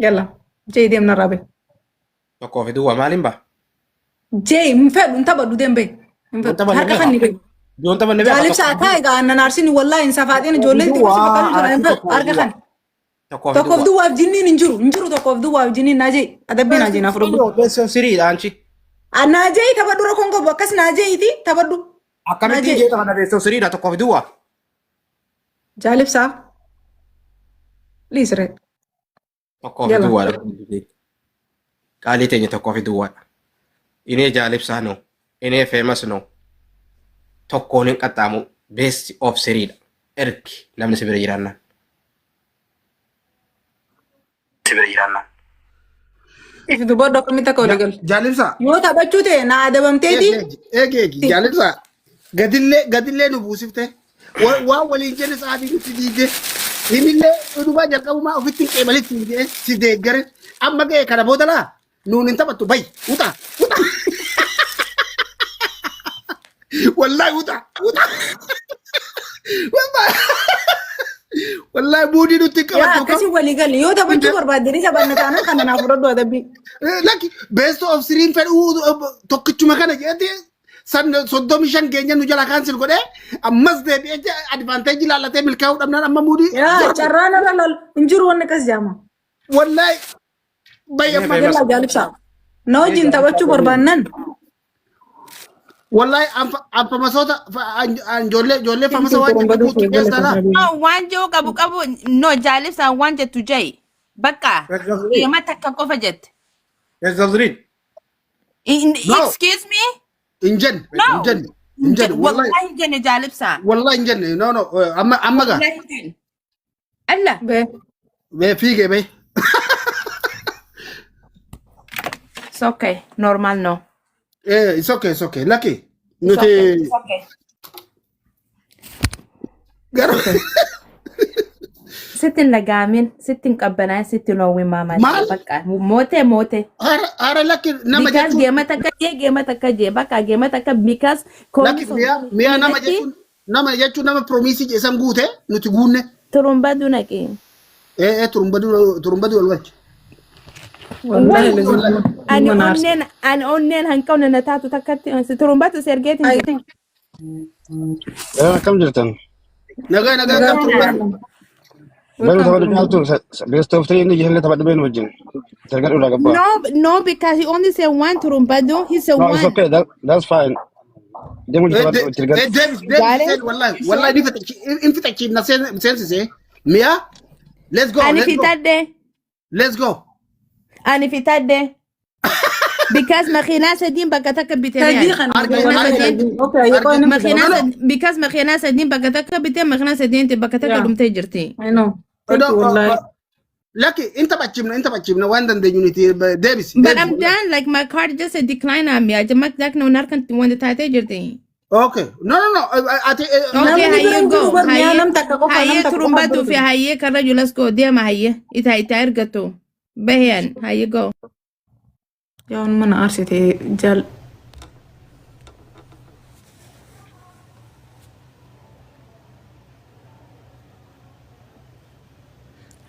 Yalla. Jee deem narraa bahi. Tokkoo fi duwwaa maaliin ba'a? Jee hin fedhu hin taphadhu deem bahi. Hin Yoon fedhu. taphanne Harka beeka. kan ni bahi. Yoon taphanne beeka. Jaalibsaa taa egaa annan aarsin wallaahi hin safaaxin ijoolleen xiqqoo si fakkaatu jira hin fedhu harka kan. Tokkoo fi Tokkoof duwwaa. duwwaaf jinniin hin jiru hin jiru tokkoof duwwaaf jinniin naa jee adabbii naa jee naa fudhadhu. Best of three dha anchi. Naa jee taphadhu rakkoon qabu akkas naa jeeti taphadhu. Naa Akkamittiin jee jee taphanna best of three dha tokkoo fi duwwaa. jaalibsaa liisre Tokkoo fi yalla. duwwaadha. Qaalii teenya tokkoo fi duwwaadha. Inee jaalibsaa no. Inee feemas no. Tokkoon hin qaxxaamu. Best of three dha. Ergi namni si bira jiraannaan. Si bira jiraannaan. If dubbadhu akkamitti akka walii galu. Jaalibsa. Yoo taphachuu ta'e na adabamteeti. Eegi eegi jaalibsa. Gadillee gadillee nu buusifte. Waan waliin jenne sa'aatii nutti diigde. Innillee dhugaa jalqabumaa ofitti hin qeebalitti hin jedhe si deeggare. Amma ga'e kana booda laa nuun hin taphattu bayi uta uta. Wallahi uta uta. Wallahi wallahi buudii nutti hin Yaa qabattu akkasii walii gali yoo taphachuu barbaaddanii taphanna taanaan kana naa fudhadhu adabbii. Lakki best of three fedhuu tokkichuma kana jedhee san 35 keenya nu jala cancel godhee ammas deebi'ee advantage ilaallatee milkaa'uu dhabnaan amma muudii Yaa carraan irra lal hin jiru wanni akkas jaama. wallahi bayya Inni amma famous. Yallaa jaalibsaa. Na wajjin taphachuu barbaannan wallahi anfamasoota ijoollee ijoollee famasa waan jedhu guutuu keessa laa No, waan jiru qabu qabu no jaalibsaan waan jettu ja'i. Bakka dhiyama takka qofa jette. Best of three. No. Excuse me? Hin jenne No. hin jenne hin jenne wallahi Wallahi hin jenne jaalibsaa. wallahi hin jenne no no amma amma gaa Wallahi hin jenne. Allah. Bee. Bee fiigee bee. It's okay. Normal no. Eh, it's okay, it's okay. Lucky. It's Nuti okay. It's okay. garuu Sitti hin dhaga'amin, sitti hin qabbanaa'in, sitti hin hoowwin maamaa Maal? bakka moote moote. Hara hara lakki nama Because jechuun geema takka jee geema takka jee bakka geema takka because lakki mi'a mi'a nama jechuun nama jechuun nama promisii jeesan guute nuti guunne. Turumba dunaqi. Eh eh turumbadu turumbadu wal galche. Wallahi Wai lazim ani nama na aarsa. onneen ani onneen hanqawne na taatu takkatti si turumbatu si ergeetiin Ay, jira. Akkam jirtan? Nagaa nagaa nagaa akkam turumbadu. Garuu Welcome taphadhu Turumba. caaltu best of three inni jehelle taphadhu beenu wajjin. Dargadhu irraa gabbaa. No, no, because he only said one turumbadu. He said No, it's one. okay. That's fine. Deemu Eh taphadhu itti eh ergadhu. Davis Davis Got it? said wallahi wallahi ni fitachi in fitachiifna seensise. Mi'a let's go Ani let's go fitadde. let's go. Ani fitadde. Because makiinaa sadiin bakka takka bitee Sadii ani. kana Arge Makiinaa arge sadiin. Okay, ayyee qoy arge. ni fida. Makiinaa No no sad because makiinaa sadiin bakka takka bitee makiinaa sadiin bakka takka Yeah, dhumtee jirti. I know. Thank no you wallahi. Lakki in taphachiifna in taphachiifna waan dandeenyu nuti Davis But Davis I'm wallahi. done. Like my card just said decline on me. I just like no narkan wanta taatee jirti. Okay. No no no ati Okay, Namni bira hayyee hin go. jiru bar mi'a Hayyee nam takka qofa nam hayyee takka qofa turumbatuu bira fi jira. hayyee karrayyuu let's go deema hayyee itaa itaa ergatu. Bahiyan hayyee go. Yaa waan mana aarsite jaal.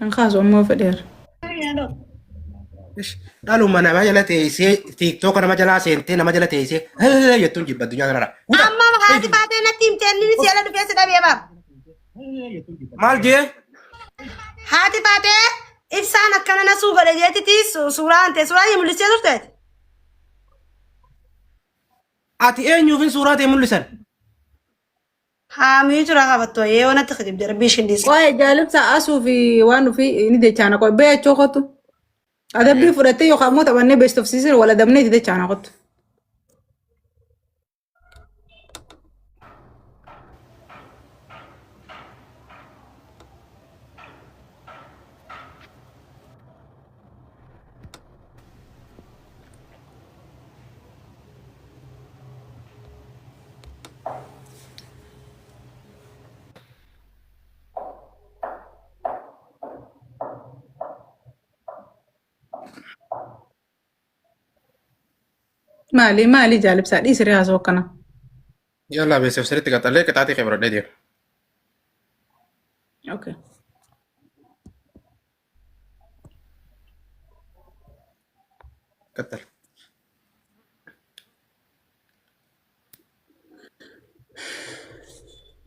Hin kaasu ammoo fedheera. Ish, Dhaluma nama jala teessee tiiktoka nama jalaa seentee nama jala teessee jettuun jibba addunyaa kanarra. Wuta! Amma haati baatee natti himte inni si jala dhufee si dhabee bara. Maal jee? Haati baatee ibsaan akkana na suu godhe jeetiti suuraa ante suuraa ishee mul'istee turte. Ati eenyuufin suuraa ta'e mul'isan? Haamii jira qabattoo yoo natti kijibde rabbii ishiin dhiisa. Qo'ee jaalibsa asuu fi waan ofii ni dechaana qo'ee bee achoo kottu. Adabbii fudhattee yookaan immoo taphannee best of season wal adabnee itti dechaana kottu. Maali maali jaalibsaa dhiisiree haasoo akkana. Yalla beeksif sirriitti qaxalee qixaaxii kee fudhadhee deema. Okay. Qaxxal.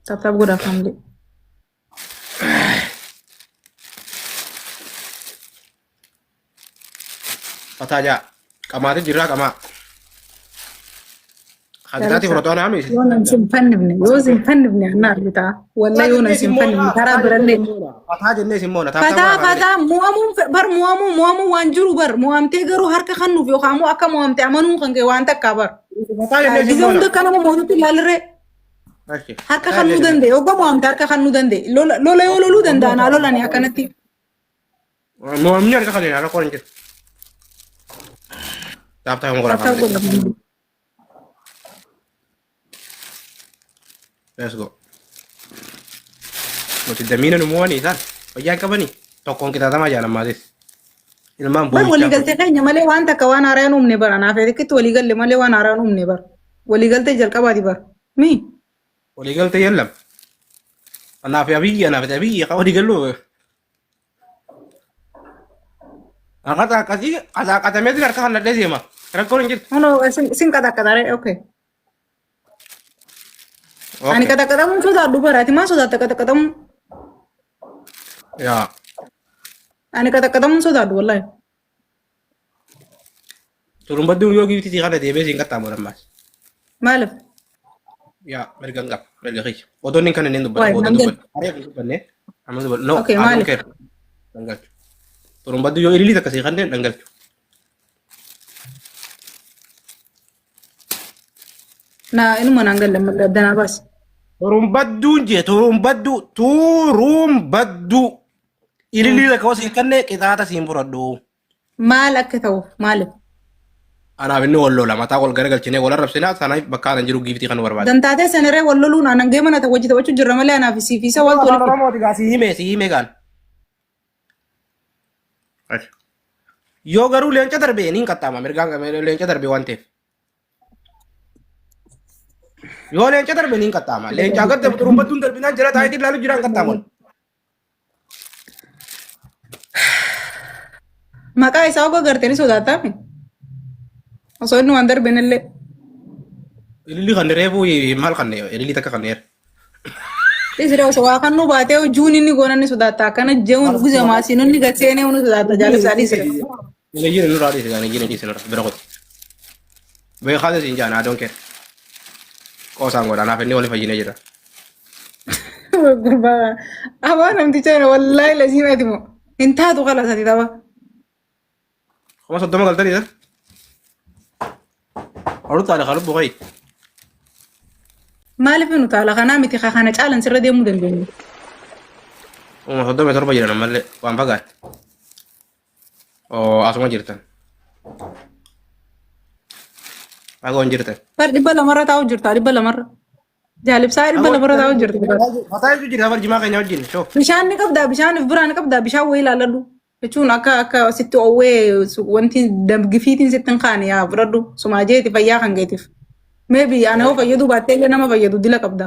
Tap tap godhaa family. Fataa jaa. Qamaati jirraa qamaa. Hajjaati fudhatoo naami. Yoo nan sin fannifne yoo sin fannifne anna argitaa. Wallahi yoo nan sin fannifne karaa birallee. Fataa jennee sin moona. Fataa fataa mo'amuun bar mo'amuu mo'amuu waan jiru bar mo'amtee garuu harka kennuuf yookaan immoo akka mo'amte amanuu kan ka'e waan takkaa bar. Fataa jennee sin Gizee moona. hunda akka nama mootutti ilaalirree harka kennuu danda'e ogga mo'amte harka kennuu danda'e lola lola yoo loluu danda'an haa lolani akkanatti. Mo'amni harka kanneen rakkoo hin jiru. Taaptaa yoo Tap tap godhaa. godha. Let's go. Nuti damiina nu mo'anii isaan fayyaa hin qabanii tokkoon qixaatamaa jaalamaatis. Ilmaan Bar boo'ichaa. waliigaltee keenya malee waan takka waan haaraan uumne bara naaf eegitti waliigalle malee waan haaraan uumne bara. Waliigaltee jalqabaati bara. Mi? Waliigaltee yallam. Anaaf abiyyi anaaf abiyyi kan waliigallu. Akkata akkasii qaxaqatamee harka kan nadhee deema. Rakkoon hin jirtu. Hono sin qaxaqaxare okay. Ani qaxaqaxamuun sodaadhu bara ati maa sodaatta qaxaqaxamuu? Yaa. Ani qaxaqaxamuun sodaadhu wallahi. Turumbadduun yoo giiftii kana deebee siin qaxxaamura ammaas. Maaliif? Yaa mirga hin qaba mirga kiyya. Otoon hin kan inni dubbadhu Waay, booda nan dubbadhu. Haree hin dubbanne amma dubbadhu. No, Okay, I don't maaliif? care. Dhangalchu. Turumbaddu yoo ililii takka sii kanneen dhangalchu. Na inuma naan galle danaa baasi. Turumbadduun jee turumbadduu turumbadduu. Ililii takka osoo hin kannee qixaata siin fudhadhu. Maal akka ta'uuf maaliif? Anaaf inni wal lola mataa wal garagalchinee wal arrabsinaa sanaaf bakka anan jiru giiftii kan barbaada. Dantaatee sanaree wal loluun anan gee mana wajji taphachuu jirra malee anaaf siif isa wal Afaan walitti. Oromooti gaa si hime si hime gaan. Yoo garuu leenca darbe ni hin qaxxaama mirgaan leenca darbe waan ta'eef. Yoo leenca darbe ni hin qaxxaama. Leencaa gad darbe turumbadduun darbinaan jala taa'eetiin ilaalu jira hin qaxxaamu. Maqaa isaa oga gartee ni sodaataami. Osoo inni waan darbin illee. Ililli kan reefu maal kan ililli takka kan dheera. Isiree osoo waa kan nu baatee juun inni goona ni sodaata. Akkana jehuun guzee maasiin inni gad seenee ni sodaata jaalibsaa dhiisire. Inni jiru nurraa dhiise kan jiru dhiise nurraa bira qotu. Beekaas hin jaan I don't care. Qoosaan godha naaf inni wali fayyinee jira. Gurbaa abaa namticha kana wallaahi lasiin ati moo hin taatu kalas ati tapha. 30,000 galtanii isa. Horu taale kan lubbu qayi. Maaliif nu taala kanaa miti ka kana caalan sirra deemuu dandeenya. 37,000 jiran ammallee waan fagaatte. Oo asuma jirtan. Fagoon jirtan. Bar 200rra taa'u jirta 200rra. Jaalibsaa 200rra taa'u jirta. Fataa jechuun jira bar jimaa keenya wajjin shoo. Bishaan ni qabdaa bishaan if biraa ni qabdaa bishaan wayii ilaalladhu. Jechuun akka akka sitti oowwee wanti gifiitiin sitti hin kaane yaa fudhadhu sumaa jeeti fayyaa kan keetiif. Maybe ana yoo fayyaduu baattee illee nama fayyadu dila qabda.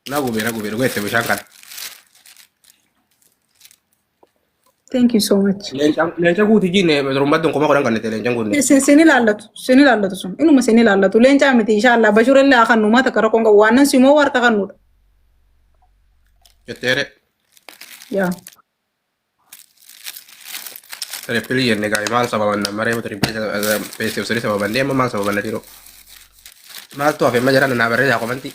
Na gubee na gubee dhugeesse bishaan kana. Thank you so much. Leenca guutii jiine turumbadduun 10,000 kannite leencaan guunne. Sin ilaallatu sin ilaallatu sun inuma sin ilaallatu leencaa miti inshallah bashurellee haa kannu maata kara qoon qabu waan nan simoo warta kannuudha. Jetteere Yaa. trippilii jenne gaa'e maal sababanna maree trippilii beeksif sirrii sababannee amma maal sababanna dhiiroo. Maaltu hafe amma jedhan naa barreessaa komantii.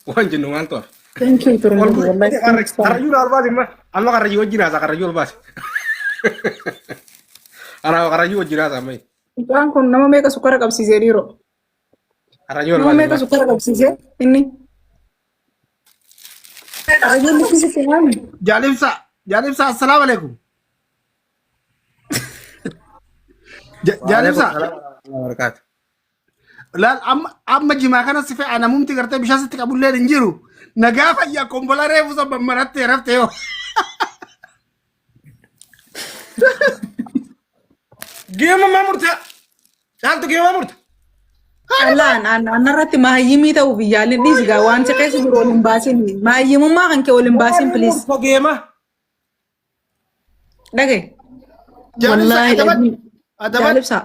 Waan jennu maaltu hafe. Thank you turumbaddu wallahi. Karrayyuu ol baase amma amma karrayyuu wajjin haasaa karrayyuu ol baase. Anaa karrayyuu wajjin haasaa amma. Mucaan kun nama meeqa sukkara qabsiisee dhiiroo? Karrayyuu ol Nama meeqa baase. sukkara qabsiisee inni? Karrayyuun likkisitti maali? Jaalibsa, Jaalibsa, assalaamu alaikum. Jaalibsa, Barakaatu. laal amma amma jimaa kana si fe'a namumti gartee bishaan sitti qabulleen hin jiru. Nagaa fayyaa kombola reefu san mammarattee raftee yoo. Geema maa murta? Caaltu geema maa murta? Allaan anarratti maayyimii ta'uuf iyyaalin dhiisi gaa waan si keessa jiru ol hin baasin. Maayyimummaa kan kee ol hin baasin please. Murta geema. Dhagaye. Jaalibsa Wallaahi adabadhu. Adabadhu. Jaalibsaa.